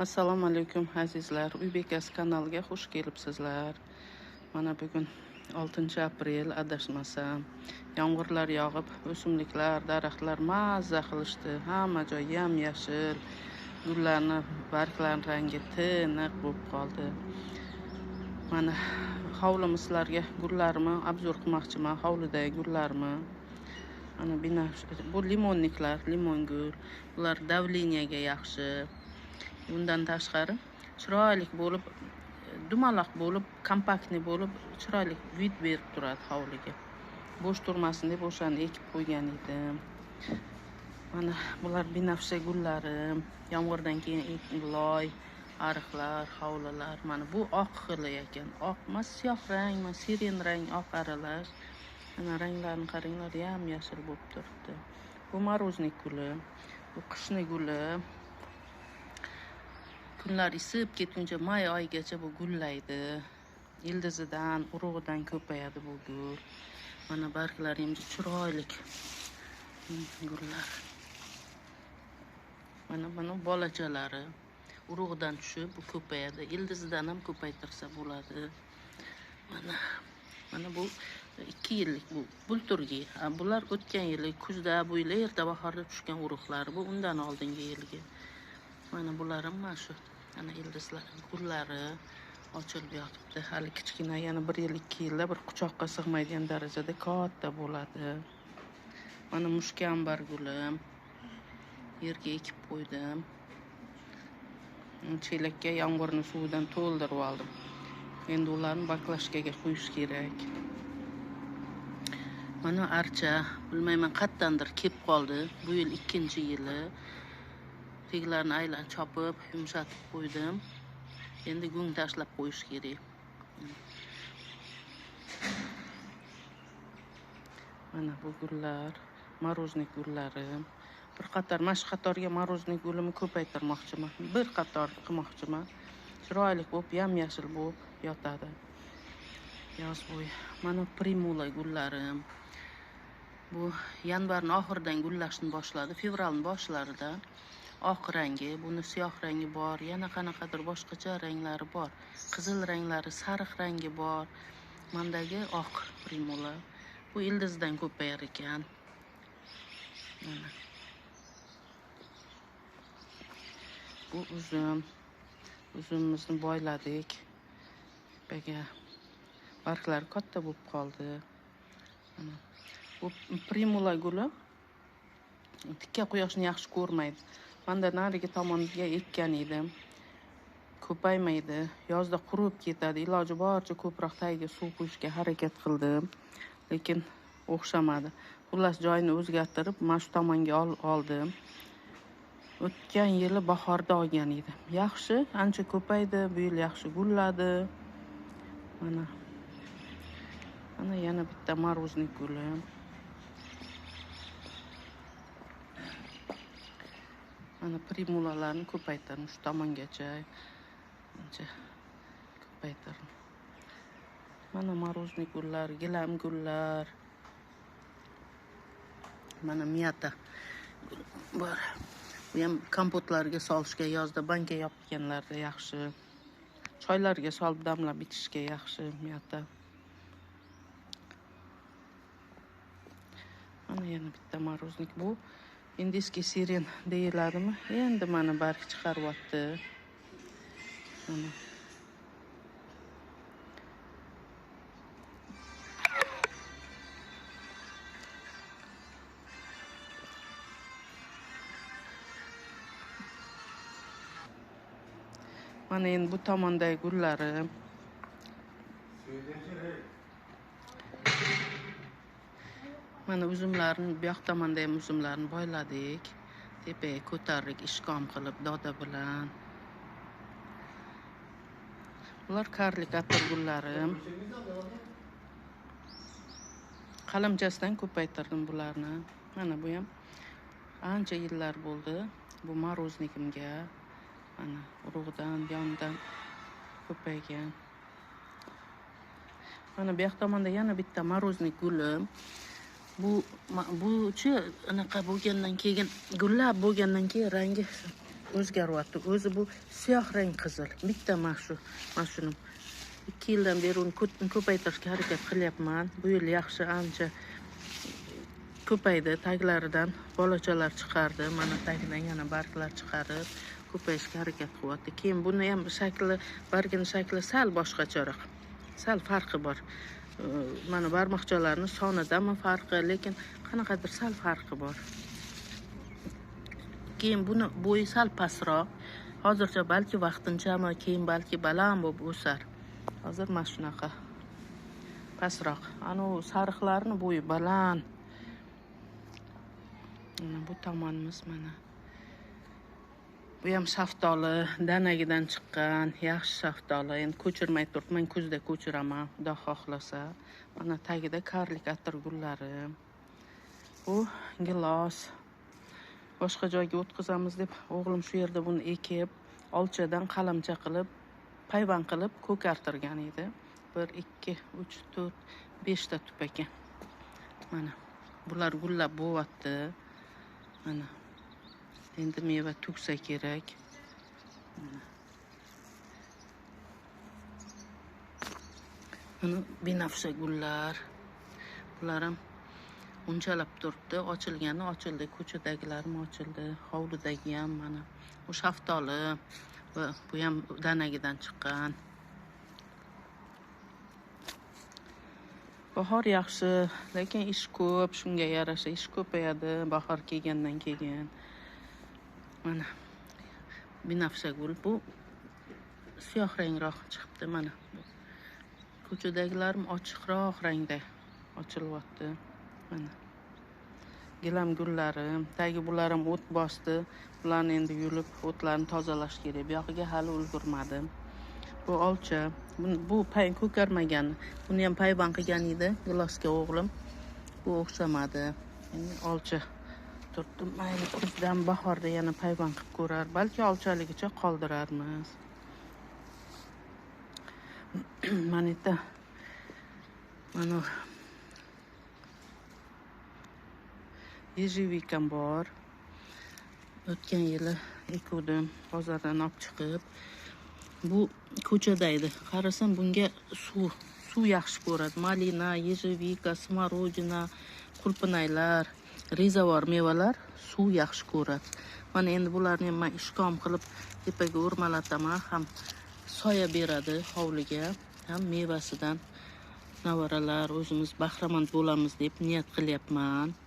Assalomu alaykum azizlar, Uy bekasi kanaliga xush kelibsizlar. Mana bugun 6-aprel adashmasam, yomg'irlar yog'ib, o'simliklar, daraxtlar mazza qilishdi. Hamma joy yam-yashil, gullarni, barglarning rangi tiniq bo'lib qoldi. Mana hovlimiz sizlarga gullarimni obzor qilmoqchiman, hovlidagi gullarimni. Mana bu limonniklar, limon gul. Bular davleniyaga yaxshi. Bundan tashqari chiroyli bo'lib, dumaloq bo'lib, kompaktni bo'lib, chiroyli vid berib turadi hovliga. Bo'sh turmasin deb o'shani ekib qo'ygan edim. Mana bular binafsha gullarim, yomg'irdan keyin loy, ariqlar, hovlilar. Mana bu oq xili ekan. Oq emas, siyoh rang, siren rang, oq aralash. Mana ranglarini qaranglar, yam-yashil bo'lib turibdi. Bu moroznik guli, bu qishni guli. Kunlar isib ketguncha may oyigacha bu gullaydi. Ildizidan, urug'idan ko'payadi bu gul. Mana barglari ham chiroyli gullar. Mana buni bolachalari urug'idan tushib bu ko'payadi. Ildizidan ham ko'paytirsa bo'ladi. Mana bu 2 yillik bu bulturgi. Bular o'tgan yili kuzda, bu yil erta bahorda tushgan urug'lar. Bu undan oldingi yilgi. Mana bularim mana shu. Ana ildizlar, gullari ochilib yotibdi. Hali kichkina, yana 1 yil, 2 yilda bir quchoqqa sig'maydigan darajada katta bo'ladi. Mana mushkambar gulim yerga ekib qo'ydim. Chelakka yomg'irning suvidan to'ldirib oldim. Endi ularni baklashkaga qo'yish kerak. Mana archa, bilmayman qayerdandir kelib qoldi. Bu yil 2-yili. Teglarini aylan chopib, yumshatib qo'ydim. Endi go'ng tashlab qo'yish kerak. Mana bu gullar, moroznik gullari. Bir qator, mana shu qatorga moroznik gulimni ko'paytirmoqchiman. Bir qator qilmoqchiman. Chiroyli bo'lib, yam-yashil bo'lib yotadi. Yoz bo'yi. Mana primula gullarim. Bu yanvarning oxiridan gullashni boshladi, fevralning boshlarida. Oq rangi, buni siyoh rangi bor, yana qanaqadir boshqacha ranglari bor. Qizil ranglari, sariq rangi bor. Mandagi oq primula. Bu ildizdan ko'payar ekan. Mana. Bu uzum. Uzumimizni boyladik. Tepaga barglari katta bo'lib qoldi. Mana. Bu primula guli tikka quyoshni yaxshi ko'rmaydi. Menda narigi tomonga ekkan edim. Ko'paymaydi. Yozda qurib ketadi. Iloji boricha ko'proq tagiga suv quyishga harakat qildim, lekin o'xshamadi. Xullas joyini o'zgartirib, mana shu tomonga oldim. O'tgan yili bahorda olgan edim. Yaxshi, ancha ko'paydi. Bu yil yaxshi gulladi. Mana. Mana yana bitta moroznik guli. Mana primulalarni ko'paytirdim shu tomongacha. Ancha ko'paytirdim. Mana moroznik gullar, gilam gullar. Mana miyata bor. Bu ham kompotlarga solishga, yozda banka yopganlarda yaxshi. Choylarga solib damlab ichishga yaxshi miyata. Mana yana bitta moroznik bu. Indiski siren deyiladimi? Endi mana barg chiqaryapti. Mana. Mana endi bu tomondagi gullari. Mana uzumlarni, bu yoq tomonda ham uzumlarni boyladik. Tepaga ko'tardik, ishkom qilib doda bilan. Bular karlik atir gullarim. Qalamchasidan ko'paytirdim bularni. Mana bu ham ancha yillar bo'ldi. Bu moroznikimga mana urug'dan, yonidan ko'paygan. Mana bu yoq tomonda yana bitta moroznik gulim. Buchi anaqa bo'lgandan keyin, gullab bo'lgandan keyin rangi o'zgaryapti. O'zi bu siyoh rang qizil. Bitta mana shuni 2 yildan beri uni ko'paytirishga harakat qilyapman. Bu yil yaxshi ancha ko'paydi. Taglaridan bolachalar chiqardi. Mana tagidan yana barglar chiqarib ko'payishga harakat qilyapti. Keyin buni ham shakli, bargini shakli sal boshqacharoq. Sal farqi bor. Mana barmoqchalarning sonidami farqi, lekin qanaqadir sal farqi bor. Keyin buni bo'yi sal pastroq. Hozircha balki vaqtinchami, keyin balki baland bo'lib o'sar. Hozir mana shunaqa pastroq. Ana u sariqlarning bo'yi baland. Mana bu tomonimiz mana. Bu ham shaftoli, danagidan chiqqan, yaxshi shaftoli. Endi ko'chirmay turibman, kuzda ko'chiraman, Xudo xohlasa. Mana tagida karlik atir gullari. Bu gilos. Boshqa joyga o'tkazamiz deb o'g'lim shu yerda buni ekib, olchadan qalamcha qilib, payvand qilib ko'kartirgan edi. 1 2 3 4 5 ta tup ekan. Mana bular gullab bo'lyapti. Mana endi meva tugsa kerak. Mana. Mana binafsha gullar. Bular ham unchalab turibdi. Ochilgani ochildi, ko'chadagilarim ochildi, hovlidagi ham mana. Bu shaftoli va bu ham danagidan chiqqan. Bahor yaxshi, lekin ish ko'p, shunga yarasha ish ko'payadi bahor kelgandan keyin. Mana binafsha gul, bu siyoh rangroq chiqibdi mana. Ko'chadagilarim ochiqroq rangda ochilyapti. Mana gilam gullarim, tagi bular ham o't bosdi. Bularni endi yulib, o'tlarni tozalash kerak. Bu yog'iga hali ulgurmadim. Bu olcha, bu ko'karmagan. Buni ham payvand qilgan edi gilosga o'g'lim. Bu o'xshamadi. Endi olcha turtdim. Mayli, kuzdan bahorda yana payvand qilib ko'rar. Balki olchaligicha qoldirarmiz. Mana yerda mana yejivikam bor. O'tgan yili ekuvdim, bozordan olib chiqib. Bu ko'chada edi. Qarasam bunga suv yaxshi ko'radi. Malina, yejevika, smorodina, qulpinaylar, rezavor mevalar suv yaxshi ko'radi. Mana endi bularni ham men ishkom qilib tepaga o'rmalataman, ham soya beradi hovliga, ham mevasidan nevaralar o'zimiz bahramand bo'lamiz deb niyat qilyapman.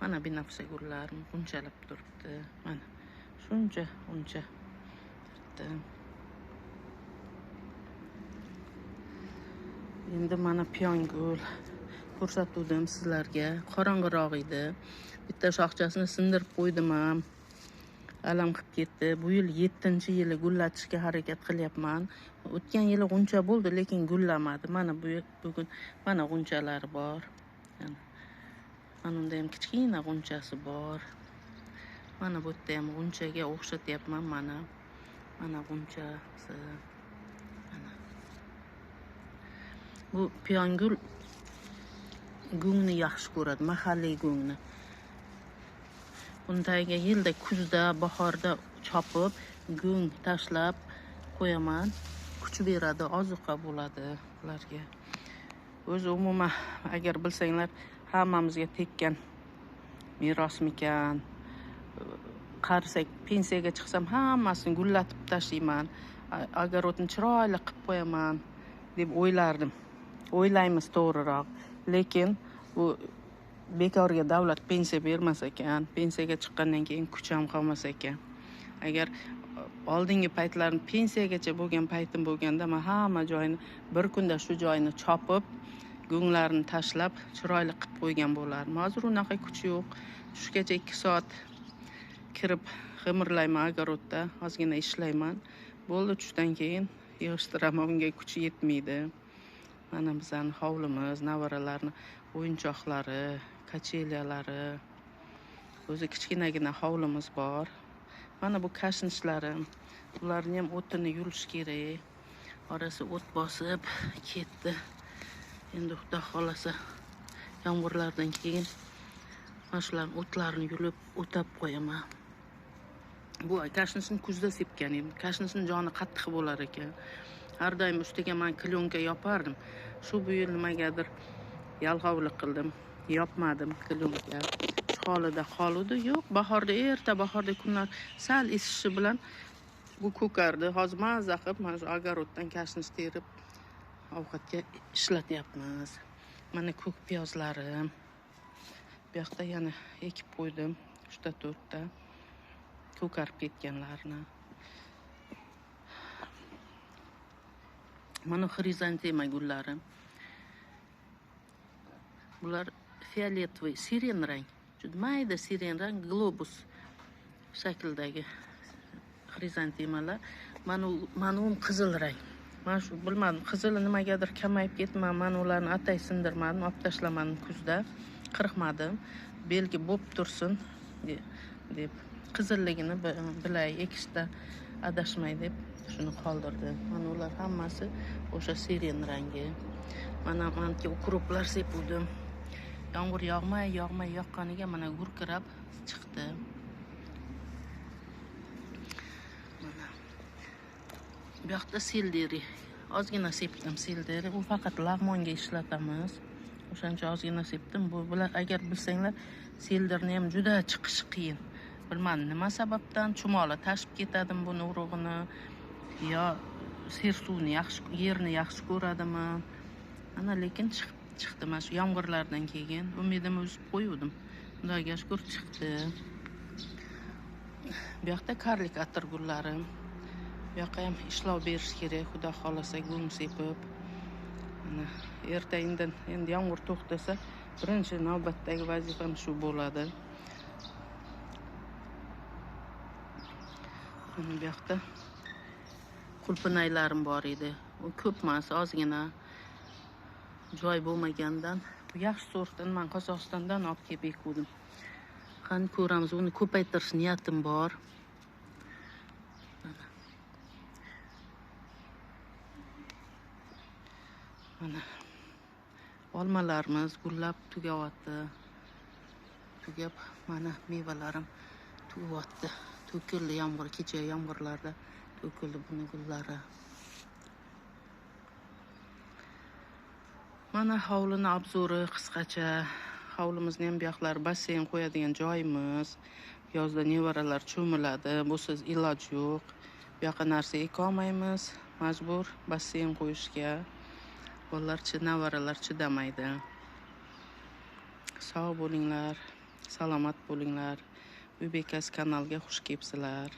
Mana binafsha gullarim g'unchalab turibdi. Mana shuncha g'uncha turibdi. Endi mana piyongul ko'rsatuvdim sizlarga. Qorong'iroq edi. Bitta shoxchasini sindirib qo'ydim ham. Alam qilib ketdi. Bu yil 7-yili gullatishga harakat qilyapman. O'tgan yili g'uncha bo'ldi, lekin gullamadi. Mana bu bugun mana g'unchalari bor. Mana unda ham kichkina g'unchasi bor. Mana bu yerda ham g'unchaga o'xshatyapman mana. Mana g'unchasi. Mana. Bu piyongul go'ngni yaxshi ko'radi, mahalliy go'ngni. Buni tagiga yilda kuzda, bahorda chopib, go'ng tashlab qo'yaman. Kuch beradi, ozuqa bo'ladi ularga. O'zi umuman agar bilsanglar hammamizga tekkan merosmikan. Qarisak, pensiyaga chiqsam hammasini gullatib tashlayman, огородni chiroyli qilib qo'yaman deb o'ylardim. O'ylaymiz to'g'riroq. Lekin bu bekorga davlat pensiya bermas ekan, pensiyaga chiqqandan keyin kuch ham qolmas ekan. Agar oldingi paytlarim pensiyagacha bo'lgan paytim bo'lganda men hamma joyini bir kunda shu joyini chopib, go'nglarini tashlab chiroyli qilib qo'ygan bo'lardim. Hozir unaqa kuch yo'q. Tushgacha 2 soat kirib g'imirlayman огородda, ozgina ishlayman. Bo'ldi, tushdan keyin yig'ishtiraman, unga kuch yetmaydi. Mana bizning hovlimiz, nevaralarning o'yinchoqlari, kachelялari. O'zi kichkinagina hovlimiz bor. Mana bu kashinchlarim. Ularni ham o'tini yulish kerak. Orasi o't bosib ketdi. Endi Xudo xolasa yomg'irlardan keyin mana shularning o'tlarini yulib o'tab qo'yaman. Bu kashnishni kuzda sepgan edim. Kashnishning joni qattiq bo'lar ekan. Har doim ustiga men klyonka yopardim. Shu bu yil nimagadir yalqovlik qildim. Yopmadim klyonka. Shu holida qoldi. Yo'q, bahorda, erta bahorda kunlar sal isishi bilan bu ko'kardi. Hozir maza qilib mana shu огородdan kashnish terib ovqatga ishlatyapmiz. Mana ko'k piyozlarim. Bu yoqda yana ekib qo'ydim 3-4 ta ko'karib ketganlarni. Mana xrizantema gullarim. Bular fioletvoy, siren rang. Juda mayda siren rang, globus shaklidagi xrizantemalar. Mana u qizil rang. Mana shu bilmadim, qizili nimagadir kamayib ketman. Mana ularni atay sindirmadim, olib tashlamadim kuzda. Qirqmadim. Belki bo'p tursin deb qizilligini bilay, ekishda adashmay deb shuni qoldirdim. Mana ular hammasi o'sha siren rangi. Mana manki ukroplar sepuvdim. Yomg'ir yog'may, yog'may yoqqaniga mana gurkirab chiqdi. Mana bu yoqda selderi. Ozgina sepdim selderi. U faqat lag'monga ishlatamiz. O'shancha ozgina sepdim. Bu bular agar bilsanglar, selderni ham juda chiqishi qiyin. Bilmadim nima sababdan chumoli tashib ketadimi buni urug'ini, yo sersuvni yaxshi, yerni yaxshi ko'radimi? Ana lekin chiqdi mana shu yomg'irlardan keyin. Umidimni uzib qo'yuvdim. Xudoga shukr chiqdi. Bu yoqda karlik atir gullarim. Bu yoqqa ham ishlov berish kerak, xudo xolasa gum sepib. Mana erta indin endi yomg'ir to'xtasa, birinchi navbatdagi vazifam shu bo'ladi. Mana bu yoqda qulpinaylarim bor edi. U ko'p emas, ozgina joy bo'lmagandan. Bu yaxshi sortdan men Qozog'istondan olib kelib ekuvdim. Qani ko'ramiz, uni ko'paytirish niyatim bor. Mana olmalarimiz gullab tugayapti. Tugab mana mevalarim tugayapti. To'kildi yomg'ir, kecha yomg'irlarda to'kildi buni gullari. Mana hovlini obzori qisqacha. Hovlimizni ham bu yoqlar basseyn qo'yadigan joyimiz. Yozda nevaralar cho'miladi, busiz iloj yo'q. Bu yoqqa narsa eka olmaymiz, majbur basseyn qo'yishga. Bolalar, nevaralar chidamaydi. Sog' bo'linglar, salomat bo'linglar. Uy bekasi kanaliga xush kelibsizlar.